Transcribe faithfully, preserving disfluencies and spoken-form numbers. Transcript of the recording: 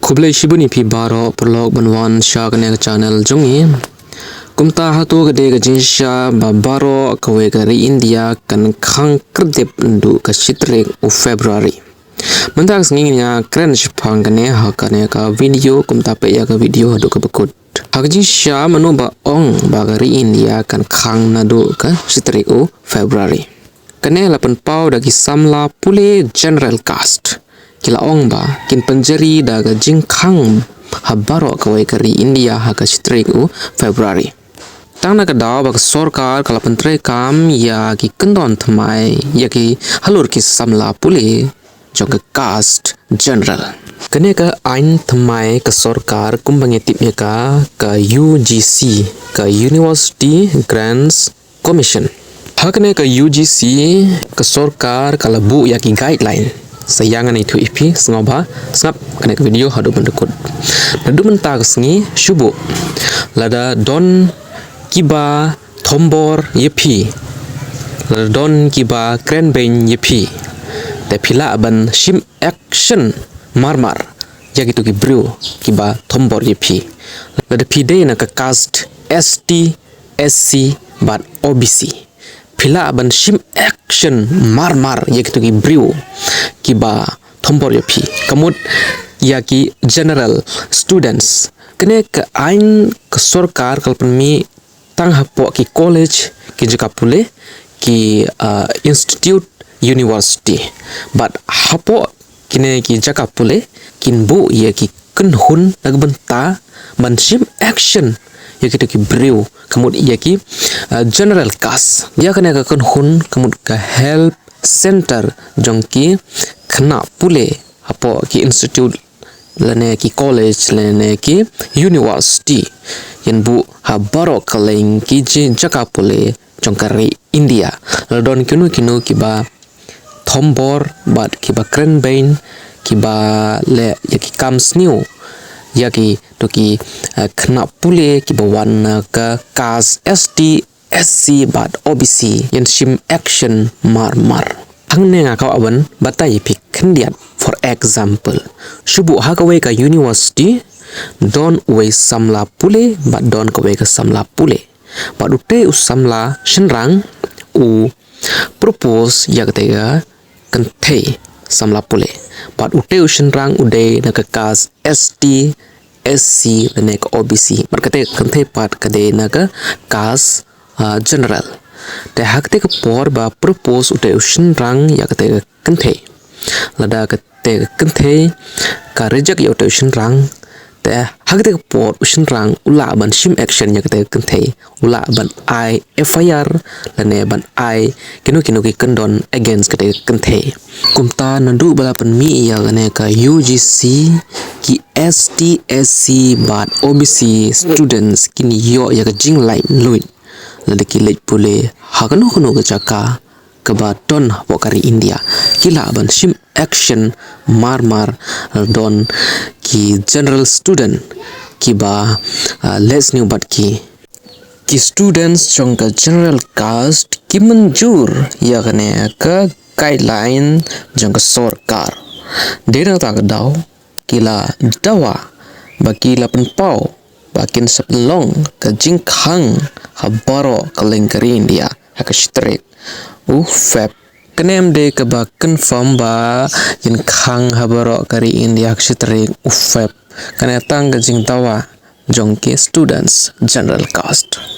Khublei shibun ïa phi baroh paralok ban wan sha kane ka channel jong ngi. Kumta hato ka dei ka jingshisha ba baroh kawei ka ri India kan khang kyrdep naduh ka shi tarik u February. Mynta ka sngi ngin ïa kren shaphang kane ha kane ka video, kumta peit ïa ka video haduh kaba kut. Ha ka jingshisha mano ba ong ba ka ri India kan khang naduh ka shi tarik u February? Kane la pynpaw da ki samla pule general caste. Ki la ong ba kin pynjari da ka jingkhang ha baroh kawei ka ri India ha ka shi tarik u February. Tang na ka daw ba ka sorkar ka la pyntreikam ïa ki kyndon thymmai ïa ki halor ki samla pule jong ka caste general. Kane ka aiñ thymmai ka sorkar kumba ngi tip ïa ka, ka U G C, ka University Grants Commission. Ha kane ka U G C ka sorkar ka la buh ïa ki guideline. Sa ïa ngan ïathuh ïa phi, sngewbha sngap kane ka video haduh ban da kut. Naduh mynta ka sngi shu buh, lada don kiba thombor ïa phi, lada don kiba kren beiñ ïa phi, te phi lah ban shim action marmar ïa kito ki briew kiba thombor ïa phi. Lada phi dei na ka caste S T, S C bad O B C, phi lah ban shim action marmar ïa kito ki briew kiba thombor ïa phi, ka mut ïa ki general students. Kane ka aiñ ka sorkar ka la pynmih tang hapoh ki college, ki jaka pule, ki, ah, institute, university. Bad hapoh kine ki jaka pule kin buh ïa ki kynhun na ka bynta ban shim action ïa kito ki briew, ka mut ïa ki, ah, general caste. Ïa kane ka kynhun ka mut ka help center jong ki khynnah pule hapoh ki institute lane ki college lane ki university. Kin buh ha baroh kylleng ki ji-, jaka pule jong ka ri India. Lada don kino kino kiba thombor bad kiba kren beiñ, kiba leh ïa ki kam sniew ïa kito ki, eh, khynnah pule kiba wan na ka caste S T, S C bad O B C, kin shim action marmar. Hangne nga kwah ban batai ïa phi khyndiat. For example, shu buh ha kawei ka university don uwei samla pule bad don kawei ka samla pule. Bad utei u samla shynrang u propose ïa katei ka kynthei samla pule. Bad utei u shynrang u dei na ka caste S T, S C lane ka O B C. Bad katei ka kynthei pat ka dei na ka caste, ah, general. Te ha katei ka por ba propose utei u shynrang ïa katei ka kynthei, lada katei ka kynthei ka reject ïa utei u shynrang, te ha katei ka por u shynrang u lah ban shim action ïa katei ka kynthei, u lah ban ai F I R lane ban ai kino kino ki kyndon against katei ka kynthei. Kumta naduh ba la pynmih ïa kane ka U G C, ki S T, S C bad O B C students kin ïoh ïa ka jinglaitluid lada ki leit pule ha kano kano ka jaka kaba don hapoh ka ri India. Ki lah ban shim action marmar, don ki general student kiba, ah, leh sniew bad ki. Ki students jong ka general caste ki mynjur ïa kane ka guideline jong ka sorkar. Dei na kata ka daw ki la dawa ba ki la pynpaw ba kin sa pynlong ka jingkhang ha baroh kylleng ka ri India ha ka shi tarik u Feb. Kane ym dei kaba confirm ba kin khang ha baroh ka ri India ha ka shi tarik u Feb. Kane tang ka jingdawa jong ki students general caste.